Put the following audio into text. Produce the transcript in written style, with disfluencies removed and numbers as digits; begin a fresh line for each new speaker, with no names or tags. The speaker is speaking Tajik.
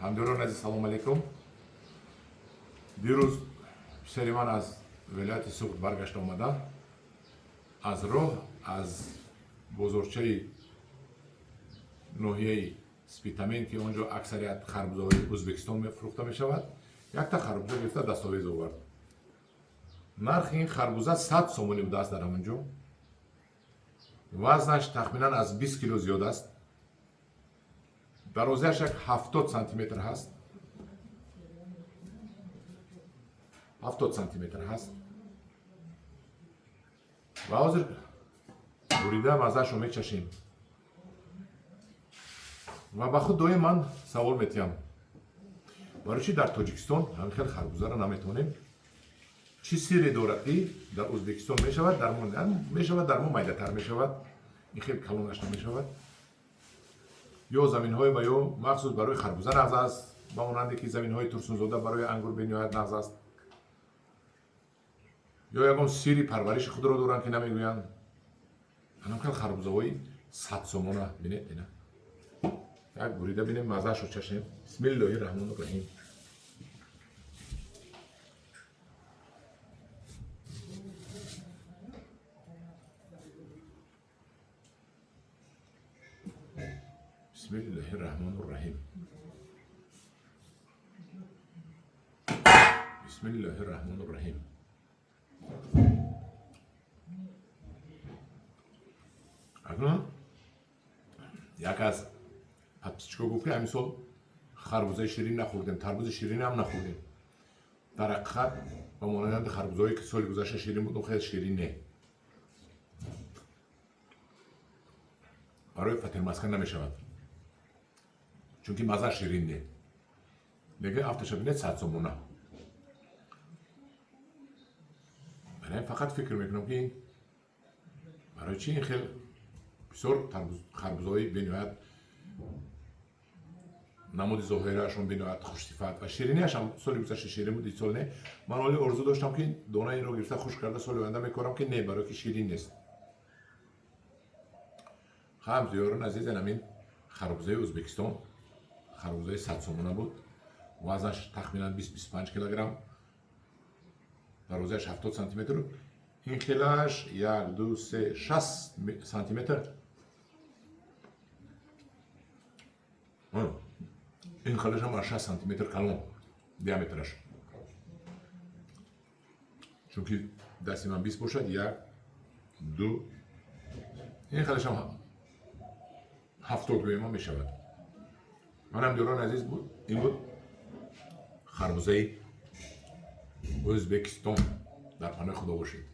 Ҳамдиёрони азиз, салому алейкум. Дирӯз писари ман аз вилояти Суғд баргашта омада, аз роҳ аз бозорчаи ноҳияи Спитамен, ки он ҷо аксарият харбузаҳои Ӯзбекистон фурӯхта мешавад, якта харбуза гирифта дастовез овард. Нархи ин харбуза 100 сомонӣ будааст дар ҳамон ҷо. Вазнаш тахминан аз 20 кило зиёд аст, дарозиаш як 70 сантиметр ҳаст, 70 сантиметр ҳаст. Ва ҳозир бурида маззаашро мечашем. Ва ба худ доим ман савол метиҳам: барои чӣ дар Тоҷикистон ҳамин хел харбузаро наметавонем? Чӣ сирре дорад, ки дар Ӯзбекистон мешавад, дар мо мешавад, дар мо майдатар мешавад, ин хел калонаш намешавад? Ё заминҳои ва ё махсус барои харбуза нағз аст, ба монанде ки заминҳои Турсунзода барои ангур бениҳоят нағз аст, ё ягон сирри парвариши худро доранд, ки намегӯянд? Анам хел харбузаҳои 100 сомона бинед. Ина як бурида бинем, маззаашро чашем. Бисмиллоҳи раҳмони раҳим. Бисмиллоҳи раҳмони раҳим. Бисмиллоҳи раҳмони раҳим. Акнун як аз подписчико гуфт, ки ҳамин сол харбузаи ширин нахӯрдем, тарбузи ширинам нахӯрдем. Дар ҳақиқат, ба монанди харбузаҳое, ки соли гузашта ширин буд, хеле ширин не, барои фатирмаскан намешавад, чунки мазза ширин не. Лекин афташа бинед, 100 сомона. Барои фақат фикр мекунам, ки барои чӣ ин хел бисёр харбузаҳои бениҳоят намуди зоҳираашон бениҳоят хушсифат ва шириниашам соли гузашта ширин буд, ин сол не. Ман оли орзу доштам, ки донаи инро гирифта, хушк карда, соли оянда мекорам, ки не, барои ки ширин нест. Ҳамдиёрон азиз, ҳамин харбузаи Ӯзбекистон, харбузаи 100 сомона буд. Вазнаш тахминан 20-25 килограмм, дарозиаш 70 сантиметр, ин хелаш як, ду, се, 60 сантиметр. Ин хелашам аз 60 сантиметр калон диаметраш, чунки дасти ман 20 бошад, як, ду, ин хелашам 70 гӯема мешавад. Манам, диёрони азиз, буд, ин буд харбузаи Ӯзбекистон. Дар паноҳи Худо бошед.